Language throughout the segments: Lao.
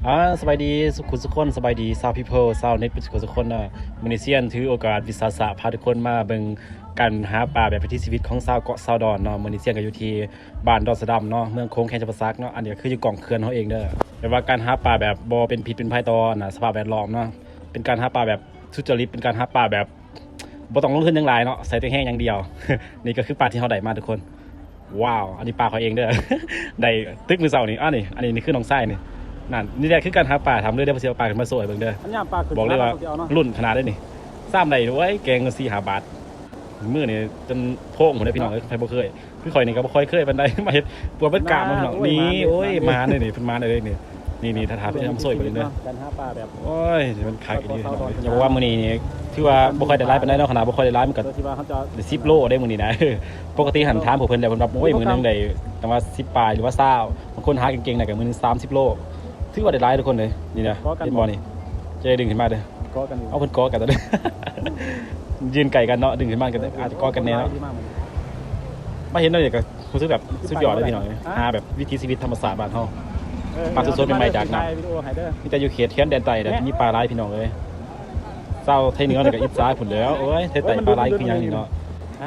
ອ່າ ສະບາຍດີສຸຂຸສຸຄົນ ສະບາຍດີຊາວ people ຊາວເນັດ ເບິດສຸຂຸສຸຄົນເນາະ. ມື້ນີ້ຊຽນຖືໂອກາດວິສາສະ ພາທຸກຄົນມາເບິ່ງການຫາປາແບບວິຖີຊີວິດຂອງຊາວເກາະຊາວດອນເນາະ. ມື້ນີ້ຊຽນກໍຢູ່ທີ່ບ້ານດອນສະດຳເນາະ ເມືອງໂຂງ ແຂວງຈຳປາສັກເນາະ. ອັນນີ້ກໍຄືຢູ່ກ້ອງເຂື່ອນເຮົາເອງເດີ ແບບວ່າການຫາປາແບບບໍ່ເປັນພິດເປັນໄພຕໍ່ ອັນນ່າ ສະພາບແວດລ້ອມເນາະ ເປັນການຫາປາແບບສຸດຈະລິດ ເປັນການຫາປາແບບ ບໍ່ຕ້ອງລົງທຶນຫຍັງຫຼາຍເນາະ ໃຊ້ແຕ່ແຮງຢ່າງດຽວ. ນີ້ກໍຄືປາທີ່ເຮົາໄດ້ມາທຸກຄົນ. ວ້າວ ອັນນີ້ປາຂ້ອຍເອງເດີ ໄດ້ຕຶກມື້ເຊົ້ານີ້. ອັນນີ້ ອັນນີ້ ນີ້ຄືນ້ອງຊາຍນີ້ ນັ້ນ ນີ້ແຫຼະຄືການຫາປາ. ຖາມເລີຍເດີ ວ່າຊິເອົາປາຂຶ້ນມາໂຊໃຫ້ເບິ່ງເດີ. ອັນຍາມປາຂຶ້ນ ບອກເລີຍວ່າລຸ້ນຂະໜາດເດ້ນີ້. ຊ້ຳໄດ້ ໂອ້ຍ ແກງສີ່ຫ້າບາດ ມື້ນີ້ຈົນໂພງພຸ້ນເດ້ພີ່ນ້ອງເອີຍ. ໃຜບໍ່ເຄີຍ ຄືຂ້ອຍນີ້ກໍບໍ່ຄ່ອຍເຄີຍປານໃດ ມາເຮັດ ປວດເບິດກ້າມເນາະພີ່ນ້ອງ. ນີ້ ໂອ້ຍ ມາເດີນີ້ ເພິ່ນມາເດີນີ້. ນີ້ໆ ຖ້າ ຖ້າເພິ່ນເອົາມາຊ່ອຍໄປເລີຍເດີ. ການຫາປາແບບ ໂອ້ຍ ມັນຄັກອີ່ຫຼີພີ່ນ້ອງເອີຍ. ຢ່າບອກວ່າມື້ນີ້ນີ້ ຖືວ່າບໍ່ຄ່ອຍໄດ້ຫຼາຍປານໃດເນາະ. ຂະໜາດບໍ່ຄ່ອຍໄດ້ຫຼາຍ ມັນກໍ ເອີ ສິບໂລໄດ້ມື້ນີ້ນະ. ເອີ ປົກກະຕິຫັ້ນຖາມພວກເພິ່ນແລ້ວ ເພິ່ນວ່າ ໂອ້ຍ ມື້ໜຶ່ງໄດ້ປະມານສິບປາຍ ຫຼືວ່າຊາວ ບາງຄົນຫາເກັ່ງໆນະ ກໍມື້ໜຶ່ງສາມສິບໂລ ຖືວ່າໄດ້ຫຼາຍທຸກຄົນເລີຍ. ນີ້ນະ ເຫັນບໍ່ນີ້ ຈະໄດ້ດຶງຂຶ້ນມາເດີ. ເກາະກັນຢູ່ ເອົາ ເພິ່ນເກາະກັນ ຕອນນີ້ ຢືນໃກ້ກັນເນາະ ດຶງຂຶ້ນມາກໍອາດຈະເກາະກັນແດ່ເນາະ. ມາເຫັນແລ້ວນີ້ກໍຮູ້ສຶກແບບສຸດຍອດເລີຍພີ່ນ້ອງເອີຍ. ຫາແບບວິຖີຊີວິດທຳມະຊາດບ້ານເຮົາ ເອີ ປາສົດໆໃໝ່ໆຈາກນ້ຳ. ມີແຕ່ຢູ່ເຂດຊາຍແດນໃຕ້ແຫຼະ ມີປາຫຼາຍພີ່ນ້ອງເອີຍ. ຊາວໄທເໜືອນີ້ກໍອິດສາພຸ້ນແຫຼ້ວ ໂອ້ຍ ໄທໃຕ້ປາຫຼາຍຄືຫຍັງນີ້ເນາະ.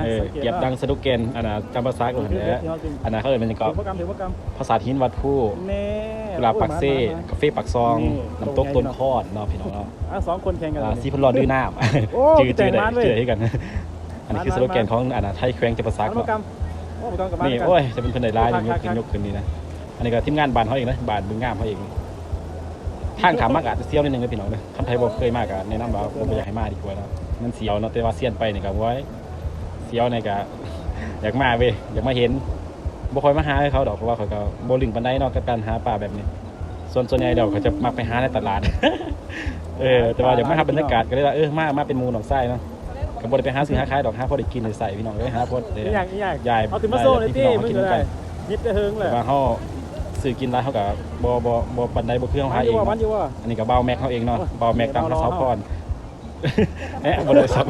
ເອີ ກຽບດັ່ງສະໂລແກນ ອັນນ່າ ຈຳປາສັກຫັ້ນແຫຼະ. ອັນນ່າ ເຂົາເອີ້ນຫຍັງເກາະ ປາສາດຫີນວັດພູ ກຸຫຼາບປາກເຊ ກາເຟປາກຊ່ອງ ນ້ຳຕົກຕົ້ນຄອນເນາະພີ່ນ້ອງເນາະ. ອ່າ ສອງຄົນແຂ່ງກັນ ອ່າ ສີພັນລ້ອນດື້ນ້ຳ ຈື່ ຈື່ໄດ້ ຈື່ໄດ້ຄືກັນ. ອັນນີ້ຄືສະໂລແກນຂອງ ອັນນ່າ ໄທແຂວງຈຳປາສັກເນາະ. ນີ້ ໂອ້ຍ ຈະເປັນເພິ່ນໄດ້ຫຼາຍ ຍົກຂຶ້ນ ຍົກຂຶ້ນນີ້ນະ. ອັນນີ້ກໍທີມງານບ້ານເຮົາເອງນະ ບ້ານບຶງງາມເຮົາເອງ. ທາງຂ້າມມາກໍອາດຈະສ່ຽວໜ້ອຍໜຶ່ງເດີພີ່ນ້ອງເດີ. ຄັນໃຜບໍ່ເຄີຍມາກໍແນະນຳວ່າບໍ່ ບໍ່ຢາກໃຫ້ມາດີກວ່າເນາະ. ມັນສ່ຽວເນາະ ແຕ່ວ່າຊຽນໄປນີ້ກໍ ໂອ້ຍ ສ່ຽວນີ້ກໍຢາກມາເວີຍ ຢາກມາເຫັນ. ບໍ່ຄ່ອຍມາຫາເຂົາດອກ ເພາະວ່າຂ້ອຍກໍບໍ່ລຶ້ງປານໃດເນາະ ກັບການຫາປາແບບນີ້. ສ່ວນ ສ່ວນໃຫຍ່ແລ້ວເຂົາຈະມັກໄປຫາໃນຕະຫຼາດ ເອີ ແຕ່ວ່າຢາກມາຮັບບັນຍາກາດ ກໍເລີຍວ່າ ເອີ ມາ ມາເປັນໝູ່ນ້ອງຊາຍເນາະ. ກໍບໍ່ໄດ້ໄປຫາຊື້ຫາຂາຍດອກ ຫາພໍໄດ້ກິນໄດ້ໃຊ້ພີ່ນ້ອງເອີຍ. ຫາພໍໄດ້ ອາ ຍາຍ ອາ ຍາຍ ເອົາຂຶ້ນມາໂຊຕິ ເບິ່ງກໍໄດ້ ມິດແຕ່ເທິງແຫຼະ. ແຕ່ວ່າເຮົາຊື້ກິນຫຼາຍ ເຮົາກໍບໍ່ ບໍ່ ບໍ່ປານໃດ ບໍ່ຄືເຮົາຫາເອງເນາະ. ອັນນີ້ກໍບ່າວແມັກເຮົາເອງເນາະ ບ່າວແມັກຕາມຫາສາວພອນ. ເອະ ບໍ່ໄດ້ຊ້ຳ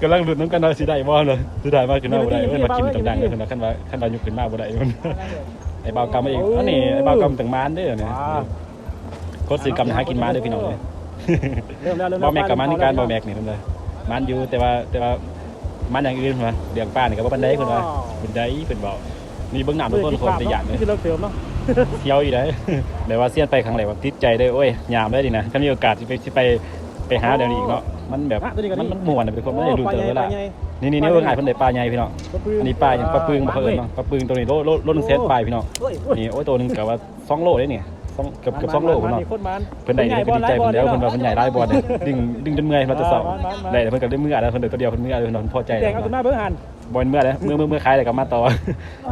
ກຳລັງລຸ້ນນຳກັນວ່າຊິໄດ້ບໍ່ເນາະ. ສຸດທ້າຍມາຂຶ້ນມາບໍ່ໄດ້ ເອີ້ນວ່າກິນຕຳດັງເດ້ເພິ່ນວ່າ ຄັນວ່າ ຄັນວ່າຍົກຂຶ້ນມາບໍ່ໄດ້ ເພິ່ນ. ໄອ້ບ່າວກຳເອງ ອັນນີ້ໄອ້ບ່າວກຳຕັ້ງໝານເດ້ນີ້. ຄົນຊື່ກຳຫາກິນມາເດີພີ່ນ້ອງເອີຍ. ເລີ່ມແລ້ວ ເລີ່ມແລ້ວ ບ່າວແມັກກໍມາຄືກັນ ບ່າວແມັກນີ້ເພິ່ນວ່າ ມັນຢູ່ ແຕ່ວ່າ ແຕ່ວ່າມັນຢ່າງອື່ນວ່າ ເລື່ອງປານີ້ກໍບໍ່ປານໃດເພິ່ນວ່າ. ບໍ່ໄດ້ ເພິ່ນເວົ້າ ນີ້ເບິ່ງນ້ຳທຸກຄົນ ໂຄດຕະຢ້ານເລີຍ ຄືຊິເລິກເຕີບເນາະ. ສ່ຽວຢູ່ໃດ ແບບວ່າຊຽນໄປຄັ້ງແລກວ່າຕິດໃຈເລີຍ. ໂອ້ຍ ຍາມໄດ້ນີ້ນະ ຄັນມີໂອກາດຊິໄປ ຊິໄປຫາແນວນີ້ອີກເນາະ. ມັນແບບ ມັນ ມັນມ່ວນນະ ເປັນຄົນມັນໄດ້ລຸ້ນຕະຫຼອດເວລາ. ນີ້ໆ ເບິ່ງອ້າຍເພິ່ນໄດ້ປາໃຫຍ່ພີ່ນ້ອງ. ອັນນີ້ປາຫຍັງ ປາປຶງບໍ່ ເຂົາເອີ້ນເນາະ ປາປຶງ. ໂຕນີ້ໂລ ໂລ ໂລໜຶ່ງແສນປາຍພີ່ນ້ອງ. ນີ້ ໂອ້ຍ ໂຕໜຶ່ງກໍວ່າ ສອງໂລເດ້ນີ້ ສອງ ເກືອບ ເກືອບສອງໂລພຸ້ນເນາະ. ເພິ່ນໄດ້ນີ້ເພິ່ນກໍດີໃຈພຸ້ນແລ້ວ ເພິ່ນວ່າເພິ່ນໃຫຍ່ຫຼາຍບ່ອນເດ້ ດຶງ ດຶງຈົນເມື່ອຍ ເພິ່ນວ່າແຕ່ເຊົ້າ. ໄດ້ແລ້ວເພິ່ນກໍໄດ້ເມືອແລ້ວ ເພິ່ນໄດ້ໂຕດຽວ ເພິ່ນເມືອແລ້ວ ເພິ່ນພໍໃຈແລ້ວ. ແຕ່ງເອົາຂຶ້ນມາເບິ່ງຫັ້ນ ບໍ່ແມ່ນເມືອເດ້ ເມືອ ເມືອ ເມືອຂາຍແລ້ວກໍມາຕໍ່.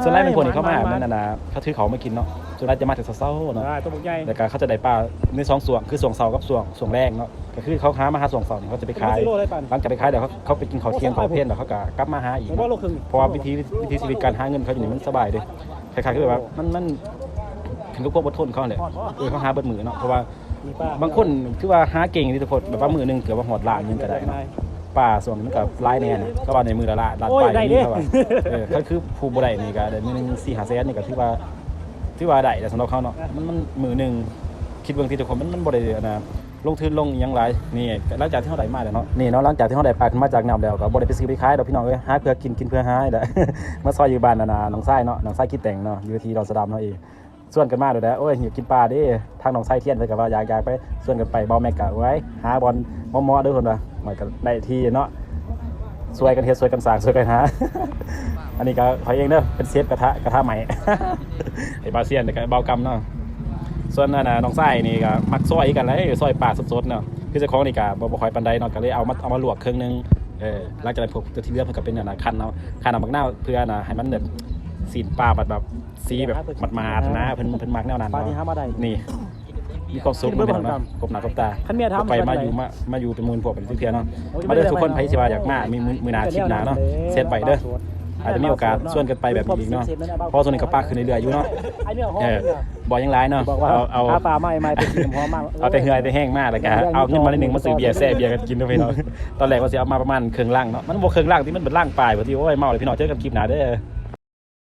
ສ່ວນຫຼາຍແມ່ນພວກນີ້ເຂົາມາ ມັນອັນນ່າ ເຂົາຖືເຂົ້າມາກິນເນາະ. ສ່ວນຫຼາຍຈະມາແຕ່ເຊົ້າໆເນາະ ແລ້ວກໍເຂົາຈະໄດ້ປາໃນສອງຊ່ວງ ຄືຊ່ວງເຊົ້າກັບຊ່ວງ ຊ່ວງແລງເນາະ. ກໍຄືເຂົາຫາມາຫາຊ່ວງເຊົ້ານີ້ ເຂົາຈະໄປຂາຍ ຫຼັງຈາກໄປຂາຍແລ້ວ ເຂົາ ເຂົາໄປກິນເຂົ້າທ່ຽງເຂົ້າເພນ ແລ້ວເຂົາກໍກັບມາຫາອີກເນາະ. ເພາະວ່າວິຖີ ວິຖີຊີວິດການຫາເງິນເຂົາຢູ່ນີ້ມັນສະບາຍເດ້. ຄ້າຍໆຄືແບບວ່າ ມັນ ມັນຂຶ້ນກັບຄວາມອົດທົນເຂົາແຫຼະ. ເອີ ເຂົາຫາເບິດມື້ເນາະ ເພາະວ່າບາງຄົນຖືວ່າຫາເກັ່ງເດ້ທຸກຄົນ ແບບວ່າມື້ໜຶ່ງເກືອບວ່າຮອດລ້ານເງິນກໍໄດ້ເນາະ. ປາຊ່ວງນີ້ມັນກໍຫຼາຍແນ່ນະ ເຂົາວ່າໃນມື້ລະລ້ານ ລ້ານປາຍກໍມີ ເຂົາວ່າ. ເອີ ຄັນຄືຜູ້ບໍ່ໄດ້ນີ້ກໍໄດ້ມື້ໜຶ່ງສີ່ຫ້າແສນນີ້ ກໍຖືວ່າ ຖືວ່າໄດ້ແລ້ວສຳລັບເຂົາເນາະ. ມັນ ມັນມື້ໜຶ່ງ ຄິດເບິ່ງຕິທຸກຄົນ ມັນ ມັນບໍ່ໄດ້ອັນນ່າ ລົງທຶນລົງອີ່ຫຍັງຫຼາຍ. ນີ້ ຫຼັງຈາກທີ່ເຮົາໄດ້ມາແລ້ວເນາະ ນີ້ເນາະ ຫຼັງຈາກທີ່ເຮົາໄດ້ປາຂຶ້ນມາຈາກນ້ຳແລ້ວ ກໍບໍ່ໄດ້ໄປຊື້ໄປຂາຍດອກພີ່ນ້ອງເອີຍ ຫາເພື່ອກິນ ກິນເພື່ອຫານີ້ແຫຼະ. ມາຊອຍຢູ່ບ້ານອັນນ່າ ນ້ອງຊາຍເນາະ ນ້ອງຊາຍກິດແຕ່ງເນາະ ຢູ່ທີ່ດອນສະດຳເຮົາເອງ. ຊວນກັນມາໂດດແລ້ວ ໂອ້ຍ ຢາກກິນປາເດ້. ທາງນ້ອງຊາຍທຽນເພິ່ນກໍວ່າຢາກ ຢາກໄປ ຊວນກັນໄປ. ບ່າວແມັກກໍ ໂອ້ຍ ຫາບ່ອນເໝາະໆເດີ ເພິ່ນວ່າ ມັນກໍໄດ້ທີ່ເນາະ ຊ່ວຍກັນເຮັດ ຊ່ວຍກັນສ້າງ ຊ່ວຍກັນຫາ. ອັນນີ້ກໍຂ້ອຍເອງເດີ ເປັນເຊຟກະທະ ກະທະໄໝ້ ໄອ້ບ່າວຊຽນ ແລ້ວກໍບ່າວກຳເນາະ. ສ່ວນອັນນ່າ ນ້ອງຊາຍນີ້ກໍມັກຊອຍຄືກັນແຫຼະ ຊອຍປາສົດໆເນາະ. ຄືເຈົ້າຂອງນີ້ກໍ ບໍ່ ບໍ່ຄ່ອຍປານໃດເນາະ ກໍເລີຍເອົາມາ ເອົາມາລວກເຄິ່ງໜຶ່ງ. ເອີ ຫຼັງຈາກນັ້ນພວກຕົວທີ່ເຫຼືອເພິ່ນກໍເປັນອັນນ່າ ຄັ້ນເອົາ ຄັ້ນເອົາບັກນາວ ເພື່ອອັນນ່າ ໃຫ້ມັນແບບຊີ້ນປາແບບ ສີແບບໝາດໆນະ ເພິ່ນ ເພິ່ນມັກແນວນັ້ນເນາະ. ນີ້ ມີຄວາມສຸກເນາະ ຄົບໜ້າຄົບຕາ ໄປມາຢູ່ ມາ ມາຢູ່ເປັນໝູ່ເປັນພວກກັນເທື່ອເນາະ. ມາເດີທຸກຄົນ ໃຜຊິວ່າຢາກມາ ມື້ ມື້ໜ້າ ຄລິບໜ້າເນາະ ແຊດໄວ້ເດີ ອາດຈະມີໂອກາດຊວນກັນໄປແບບນີ້ອີກເນາະ. ເພາະວ່າຊ່ວງນີ້ກໍປາຂຶ້ນເລື້ອຍໆຢູ່ເນາະ. ເອີ ບໍ່ຫຍັງຫຼາຍເນາະ ເອົາ ເອົາ ເອົາປາມາໃໝ່ໆ ໄປກິນຫອມມາ ເອົາແຕ່ເຫື່ອໄປແຮງມາ ແລ້ວກໍເອົາເງິນມາໜ້ອຍໜຶ່ງ ມາຊື້ເບຍແຊ່ເບຍກັນກິນເດີພີ່ນ້ອງ. ຕອນແລກວ່າຊິເອົາມາປະມານເຄິ່ງລັງເນາະ ມັນບໍ່ເຄິ່ງລັງຕິ ມັນເບິດລັງປາຍພຸ້ນຕິ. ໂອ້ຍ ເມົາແລ້ວພີ່ນ້ອງ ເຈີກັນຄລິບໜ້າເດີ.